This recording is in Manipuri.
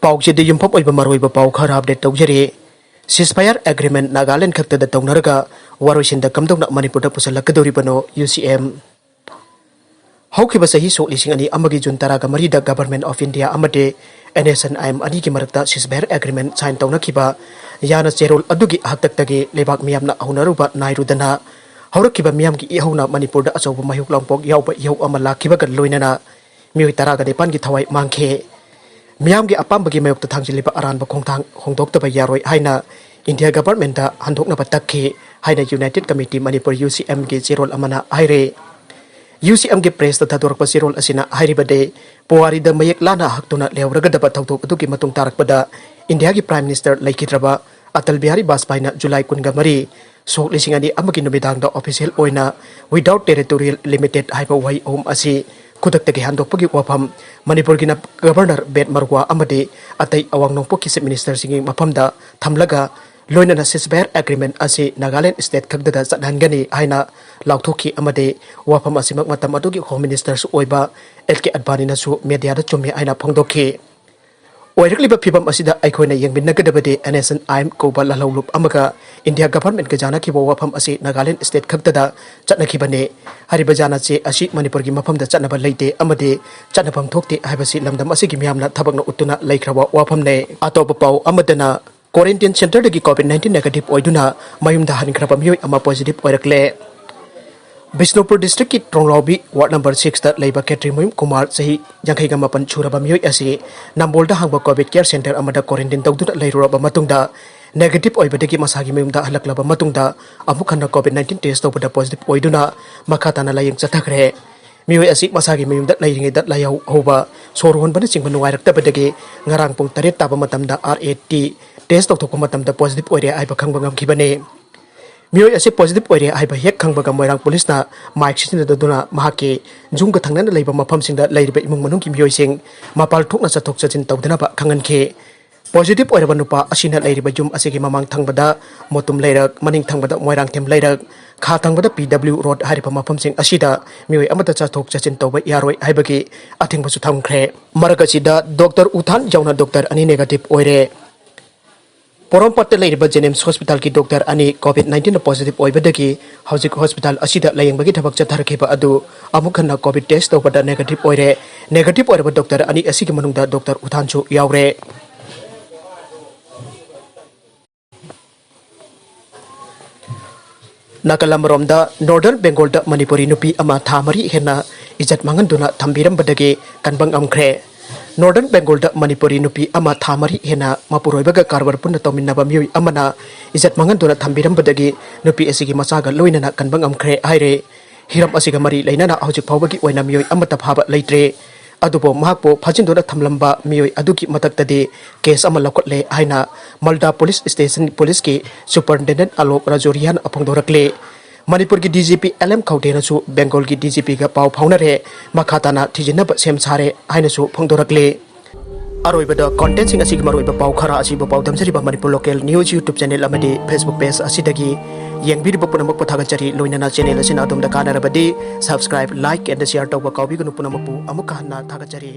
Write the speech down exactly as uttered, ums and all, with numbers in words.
ꯄꯥꯎꯆꯦꯗ ꯌꯨꯝꯐꯝ ꯑꯣꯏꯕ ꯃꯔꯨꯑꯣꯏꯕ ꯄꯥꯎ ꯈꯔ ꯑꯞꯗꯦꯠ ꯇꯧꯖꯔꯤ꯫ Ceasefire Agreement ꯅꯥꯒꯥꯂꯦꯟ ꯈꯛꯇꯗ ꯇꯧꯅꯔꯒ ꯋꯥꯔꯣꯏꯁꯤꯟꯗ ꯀꯝꯗꯧꯅ ꯃꯅꯤꯄꯨꯔꯗ ꯄꯨꯁꯤꯜꯂꯛꯀꯗꯧꯔꯤꯕꯅꯣ? ꯌꯨ ꯁꯤ ꯑꯦꯝ꯫ ꯍꯧꯈꯤꯕ ꯆꯍꯤ ꯁꯣꯛ ꯂꯤꯁꯤꯡ ꯑꯅꯤ ꯑꯃꯒꯤ ꯖꯨꯟ ꯇꯔꯥꯒ ꯃꯔꯤꯗ Government of India ꯑꯃꯗꯤ N S N I M ꯑꯅꯤꯒꯤ ꯃꯔꯛꯇ ceasefire agreement sign ꯇꯧꯅꯈꯤꯕ ꯌꯥꯅ ꯆꯦꯔꯣꯜ ꯑꯗꯨꯒꯤ ꯍꯥꯛꯇꯛꯇꯒꯤ ꯂꯩꯕꯥꯛ ꯃꯤꯌꯥꯝꯅ ꯍꯧꯅꯔꯨꯕ ꯅꯥꯏꯔꯨꯗꯅ ꯍꯧꯔꯛꯈꯤꯕ ꯃꯤꯌꯥꯝꯒꯤ ꯏꯍꯧꯅ ꯃꯅꯤꯄꯨꯔꯗ ꯑꯆꯧꯕ ꯃꯍꯩ ꯂꯥꯡꯄꯣꯛ ꯌꯥꯎꯕ ꯏꯍꯧ ꯑꯃ ꯂꯥꯛꯈꯤꯕꯒ ꯂꯣꯏꯅꯅ ꯃꯤꯑꯣꯏ ꯇꯔꯥꯒ ꯅꯤꯄꯥꯟꯒꯤ ꯊꯋꯥꯏ ꯃꯥꯡꯈꯤ꯫ ꯃꯤꯌꯥꯝꯒꯤ ꯑꯄꯥꯝꯕꯒꯤ ꯃꯥꯌꯣꯛꯇ ꯊꯥꯡꯖꯤꯜꯂꯤꯕ ꯑꯔꯥꯟꯕ ꯈꯣꯡꯊꯥꯡ ꯍꯣꯡꯗꯣꯛꯇꯕ ꯌꯥꯔꯣꯏ ꯍꯥꯏꯅ India Government ꯍꯟꯗꯣꯛꯅꯕ ꯇꯛꯈꯤ ꯍꯥꯏꯅ United Committee Manipur, ꯌꯨ ꯁꯤ ꯑꯦꯝꯒꯤ ꯆꯦꯔꯣꯜ ꯑꯃꯅ ꯍꯥꯏꯔꯤ꯫ ꯌꯨ ꯁꯤ ꯑꯦꯝꯒꯤ pressꯇ ꯊꯥꯗꯣꯔꯛꯄ ꯆꯦꯔꯣꯜ ꯑꯁꯤꯅ ꯍꯥꯏꯔꯤꯕꯗꯤ, ꯄꯨꯋꯥꯔꯤꯗ ꯃꯌꯦꯛ ꯂꯥꯅ ꯍꯛꯇꯨꯅ ꯂꯩꯍꯧꯔꯒꯗꯕ ꯊꯧꯗꯣꯛ ꯑꯗꯨꯒꯤ ꯃꯇꯨꯡ ꯇꯥꯔꯛꯄꯗ Indiaꯒꯤ Prime Minister ꯂꯩꯈꯤꯗ꯭ꯔꯕ ꯑꯇꯜ ꯕꯤꯍꯥꯔꯤ ꯕꯥꯖꯄꯥꯏꯅ ꯖꯨꯂꯥꯏ ꯀꯨꯟꯒ ꯃꯔꯤ, ꯁꯣꯛ ꯂꯤꯁꯤꯡ ꯑꯅꯤ ꯑꯃꯒꯤ ꯅꯨꯃꯤꯗꯥꯡꯗ official ꯑꯣꯏꯅ without territorial limited ꯍꯥꯏꯕ ꯋꯥꯍꯩ ꯑꯍꯨꯝ ꯑꯁꯤ ꯈꯨꯗꯛꯇꯒꯤ ꯍꯟꯗꯣꯛꯄꯒꯤ ꯋꯥꯐꯝ ꯃꯅꯤꯄꯨꯔꯒꯤ Governor ꯕꯦꯗ ꯃꯔꯨꯋꯥ ꯑꯃꯗꯤ ꯑꯇꯩ ꯑꯋꯥꯡ ꯅꯣꯡꯄꯣꯛꯀꯤ Chief Ministerꯁꯤꯡꯒꯤ ꯃꯐꯝꯗ ꯊꯝꯂꯒ, ꯂꯣꯏꯅꯅ ceasefire agreement ꯑꯁꯤ ꯅꯥꯒꯥꯂꯦꯟ state ꯈꯛꯇꯗ ꯆꯠꯍꯟꯒꯅꯤ ꯍꯥꯏꯅ ꯂꯥꯎꯊꯣꯛꯈꯤ ꯑꯃꯗꯤ ꯋꯥꯐꯝ ꯑꯁꯤꯃꯛ ꯃꯇꯝ ꯑꯗꯨꯒꯤ Home Ministerꯁꯨ ꯑꯣꯏꯕ ꯑꯦꯜ ꯀꯦ ꯑꯗꯚꯥꯅꯤꯅꯁꯨ mediaꯗ ꯆꯨꯝꯃꯤ ꯍꯥꯏꯅ ꯐꯣꯡꯗꯣꯛꯈꯤ꯫ ꯑꯣꯏꯔꯛꯂꯤꯕ ꯐꯤꯕꯝ ꯑꯁꯤꯗ ꯑꯩꯈꯣꯏꯅ ꯌꯦꯡꯃꯤꯟꯅꯒꯗꯕꯗꯤ N S N I M ꯀꯧꯕ ꯂꯥꯜꯍꯧꯂꯨꯞ ꯑꯃꯒ India Governmentꯀ ꯌꯥꯅꯈꯤꯕ ꯋꯥꯐꯝ ꯑꯁꯤ ꯅꯥꯒꯥꯂꯦꯟ state ꯈꯛꯇꯗ ꯆꯠꯅꯈꯤꯕꯅꯤ꯫ ꯍꯥꯏꯔꯤꯕ ꯌꯥꯅ ꯆꯦ ꯑꯁꯤ ꯃꯅꯤꯄꯨꯔꯒꯤ ꯃꯐꯝꯗ ꯆꯠꯅꯕ ꯂꯩꯇꯦ ꯑꯃꯗꯤ ꯆꯠꯅꯐꯝ ꯊꯣꯛꯇꯦ ꯍꯥꯏꯕꯁꯤ ꯂꯝꯗꯝ ꯑꯁꯤꯒꯤ ꯃꯤꯌꯥꯝꯅ ꯊꯕꯛꯅ ꯎꯠꯇꯨꯅ ꯂꯩꯈ꯭ꯔꯕ ꯋꯥꯐꯝꯅꯤ꯫ ꯑꯇꯣꯞꯄ ꯄꯥꯎ ꯑꯃꯗꯅ, quarantine centreꯗꯒꯤ COVID nineteen negative ꯑꯣꯏꯗꯨꯅ ꯃꯌꯨꯝꯗ ꯍꯟꯈ꯭ꯔꯕ ꯃꯤꯑꯣꯏ ꯑꯃ positive ꯑꯣꯏꯔꯛꯂꯦ꯫ ꯕꯤꯁꯅꯨꯄꯨꯔ districtꯀꯤ ꯇ꯭ꯔꯣꯡꯂꯥꯎꯕꯤ ward number sixꯇ ꯂꯩꯕ ꯈꯦꯇ꯭ꯔꯤꯃꯌꯨꯝ ꯀꯨꯃꯥꯔ, ꯆꯍꯤ ꯌꯥꯡꯈꯩꯒ ꯃꯥꯄꯟ ꯁꯨꯔꯕ ꯃꯤꯑꯣꯏ ꯑꯁꯤ ꯅꯝꯕꯣꯜꯗ ꯍꯥꯡꯕ COVID care centre ꯑꯃꯗ quarantine ꯇꯧꯗꯨꯅ ꯂꯩꯔꯨꯔꯕ ꯃꯇꯨꯡꯗ negative ꯑꯣꯏꯕꯗꯒꯤ ꯃꯁꯥꯒꯤ ꯃꯌꯨꯝꯗ ꯍꯜꯂꯛꯂꯕ ꯃꯇꯨꯡꯗ ꯑꯃꯨꯛ ꯍꯟꯅ COVID nineteen test ꯇꯧꯕꯗ positive ꯑꯣꯏꯗꯨꯅ ꯃꯈꯥ ꯇꯥꯅ ꯂꯥꯌꯦꯡ ꯆꯠꯊꯈ꯭ꯔꯦ꯫ ꯃꯤꯑꯣꯏ ꯑꯁꯤ ꯃꯁꯥꯒꯤ ꯃꯌꯨꯝꯗ ꯂꯩꯔꯤꯉꯩꯗ ꯂꯥꯏꯍꯧ ꯍꯧꯕ, ꯁꯣꯔ ꯍꯣꯟꯕꯅꯆꯤꯡꯕ ꯅꯨꯡꯉꯥꯏꯔꯛꯇꯕꯗꯒꯤ ꯉꯔꯥꯡ ꯄꯨꯡ ꯇꯔꯦꯠ ꯇꯥꯕ ꯃꯇꯝꯗ R A T test ꯇꯧꯊꯣꯛꯄ ꯃꯇꯝꯗ positive ꯑꯣꯏꯔꯦ ꯍꯥꯏꯕ ꯈꯪꯕ ꯉꯝꯈꯤꯕꯅꯤ꯫ ꯃꯤꯑꯣꯏ ꯑꯁꯤ positive ꯑꯣꯏꯔꯦ ꯍꯥꯏꯕ ꯍꯦꯛ ꯈꯪꯕꯒ ꯃꯣꯏꯔꯥꯡ ꯄꯨꯂꯤꯁꯅ ꯃꯥꯏꯛ ꯁꯤꯖꯤꯟꯅꯗꯨꯅ ꯃꯍꯥꯛꯀꯤ ꯌꯨꯝꯒ ꯊꯪꯅꯅ ꯂꯩꯕ ꯃꯐꯝꯁꯤꯡꯗ ꯂꯩꯔꯤꯕ ꯏꯃꯨꯡ ꯃꯅꯨꯡꯒꯤ ꯃꯤꯑꯣꯏꯁꯤꯡ ꯃꯄꯥꯜ ꯊꯣꯛꯅ ꯆꯠꯊꯣꯛ ꯆꯠꯁꯤꯟ ꯇꯧꯗꯅꯕ ꯈꯪꯍꯟꯈꯤ꯫ Positive ꯑꯣꯏꯔꯕ ꯅꯨꯄꯥ ꯑꯁꯤꯅ ꯂꯩꯔꯤꯕ ꯌꯨꯝ ꯑꯁꯤꯒꯤ ꯃꯃꯥꯡ ꯊꯪꯕꯗ ꯃꯣꯇꯨꯝ ꯂꯩꯔꯛ, ꯃꯅꯤꯡ ꯊꯪꯕꯗ ꯃꯣꯏꯔꯥꯡꯊꯦꯝ ꯂꯩꯔꯛ, ꯈꯥ ꯊꯪꯕꯗ ꯄꯤ ꯗꯕ꯭ꯂꯤꯎ ꯔꯣꯗ ꯍꯥꯏꯔꯤꯕ ꯃꯐꯝꯁꯤꯡ ꯑꯁꯤꯗ ꯃꯤꯑꯣꯏ ꯑꯃꯠꯇ ꯆꯠꯊꯣꯛ ꯆꯠꯁꯤꯟ ꯇꯧꯕ ꯌꯥꯔꯣꯏ ꯍꯥꯏꯕꯒꯤ ꯑꯊꯤꯡꯕꯁꯨ ꯊꯝꯈ꯭ꯔꯦ꯫ ꯃꯔꯛ ꯑꯁꯤꯗ ꯗꯣꯛꯇꯔ ꯎꯊꯥꯟ ꯌꯥꯎꯅ ꯗꯣꯛꯇꯔ ꯑꯅꯤ negative ꯑꯣꯏꯔꯦ꯫ ꯄꯣꯔꯣꯝꯄꯥꯠꯇ ꯂꯩꯔꯤꯕ ꯖꯦꯅꯤꯝꯁ ꯍꯣꯁꯄꯤꯇꯥꯜꯒꯤ ꯗꯣꯛꯇꯔ ꯑꯅꯤ COVID nineteen positive ꯑꯣꯏꯕꯗꯒꯤ ꯍꯧꯖꯤꯛ ꯍꯣꯁꯄꯤꯇꯥꯜ ꯑꯁꯤꯗ ꯂꯥꯌꯦꯡꯕꯒꯤ ꯊꯕꯛ ꯆꯠꯊꯔꯛꯈꯤꯕ ꯑꯗꯨ ꯑꯃꯨꯛ ꯍꯟꯅ COVID test ꯇꯧꯕꯗ negative ꯑꯣꯏꯔꯦ꯫ Negative ꯑꯣꯏꯔꯕ ꯗꯣꯛꯇꯔ ꯑꯅꯤ ꯑꯁꯤꯒꯤ ꯃꯅꯨꯡꯗ ꯗꯣꯛꯇꯔ ꯎꯊꯥꯟꯁꯨ ꯌꯥꯎꯔꯦ꯫ ꯅꯥꯀꯜ ꯑꯃꯔꯣꯝꯗ ꯅꯣꯔꯗꯔꯟ ꯕꯦꯡꯒꯣꯜꯗ ꯃꯅꯤꯄꯨꯔꯤ ꯅꯨꯄꯤ ꯑꯃ ꯊꯥ ꯃꯔꯤ ꯍꯦꯟꯅ ꯏꯖꯠ ꯃꯥꯡꯍꯟꯗꯨꯅ ꯊꯝꯕꯤꯔꯝꯕꯗꯒꯤ ꯀꯟꯕ ꯉꯝꯈ꯭ꯔꯦ꯫ ꯅꯣꯔꯗꯔꯟ ꯕꯦꯡꯒꯣꯜꯗ ꯃꯅꯤꯄꯨꯔꯤ ꯅꯨꯄꯤ ꯑꯃ ꯊꯥ ꯃꯔꯤ ꯍꯦꯟꯅ ꯃꯄꯨꯔꯣꯏꯕꯒ ꯀꯔꯕꯥꯔ ꯄꯨꯟꯅ ꯇꯧꯃꯤꯟꯅꯕ ꯃꯤꯑꯣꯏ ꯑꯃꯅ ꯏꯖꯠ ꯃꯥꯡꯍꯟꯗꯨꯅ ꯊꯝꯕꯤꯔꯝꯕꯗꯒꯤ ꯅꯨꯄꯤ ꯑꯁꯤꯒꯤ ꯃꯆꯥꯒ ꯂꯣꯏꯅꯅ ꯀꯟꯕ ꯉꯝꯈ꯭ꯔꯦ ꯍꯥꯏꯔꯦ꯫ ꯍꯤꯔꯝ ꯑꯁꯤꯒ ꯃꯔꯤ ꯂꯩꯅꯅ ꯍꯧꯖꯤꯛ ꯐꯥꯎꯕꯒꯤ ꯑꯣꯏꯅ ꯃꯤꯑꯣꯏ ꯑꯃꯠꯇ ꯐꯥꯕ ꯂꯩꯇ꯭ꯔꯦ꯫ ꯑꯗꯨꯕꯨ ꯃꯍꯥꯛꯄꯨ ꯐꯥꯖꯤꯟꯗꯨꯅ ꯊꯝꯂꯝꯕ ꯃꯤꯑꯣꯏ ꯑꯗꯨꯒꯤ ꯃꯊꯛꯇꯗꯤ case ꯑꯃ ꯂꯧꯈꯠꯂꯦ ꯍꯥꯏꯅ ꯃꯜꯗꯥ ꯄꯨꯂꯤꯁ ꯁ꯭ꯇꯦꯁꯟ ꯄꯨꯂꯤꯁꯀꯤ superintendent ꯑꯂꯣꯛ ꯔꯥꯖꯣꯔꯤꯌꯥꯅ ꯐꯣꯡꯗꯣꯔꯛꯂꯦ꯫ ꯃꯅꯤꯄꯨꯔꯒꯤ DGP LM ꯈꯧꯇꯦꯅꯁꯨ ꯕꯦꯡꯒꯣꯜꯒꯤ DGPꯒ ꯄꯥꯎ ꯐꯥꯎꯅꯔꯦ, ꯃꯈꯥ ꯇꯥꯅ ꯊꯤꯖꯤꯟꯅꯕ ꯁꯦꯝ ꯁꯥꯔꯦ ꯍꯥꯏꯅꯁꯨ ꯐꯣꯡꯗꯣꯔꯛꯂꯦ꯫ ꯑꯔꯣꯏꯕꯗ contentꯁꯤꯡ ꯑꯁꯤꯒꯤ ꯃꯔꯨꯑꯣꯏꯕ ꯄꯥꯎ ꯈꯔ ꯑꯁꯤꯕꯨ ꯄꯥꯎꯗꯝꯖꯔꯤꯕ Manipur Local News YouTube channel ꯑꯃꯗꯤ Facebook page ꯑꯁꯤꯗꯒꯤ ꯌꯦꯡꯕꯤꯔꯤꯕ ꯄꯨꯝꯅꯃꯛꯄꯨ ꯊꯥꯒꯠꯆꯔꯤ꯫ ꯂꯣꯏꯅꯅ channel ꯑꯁꯤꯅ ꯑꯗꯣꯝꯗ ꯀꯥꯟꯅꯔꯕꯗꯤ subscribe, like and share ꯇꯧꯕ ꯀꯥꯎꯕꯤꯒꯅꯨ꯫ ꯄꯨꯝꯅꯃꯛꯄꯨ ꯑꯃꯨꯛꯀ ꯍꯟꯅ ꯊꯥꯒꯠꯆꯔꯤ꯫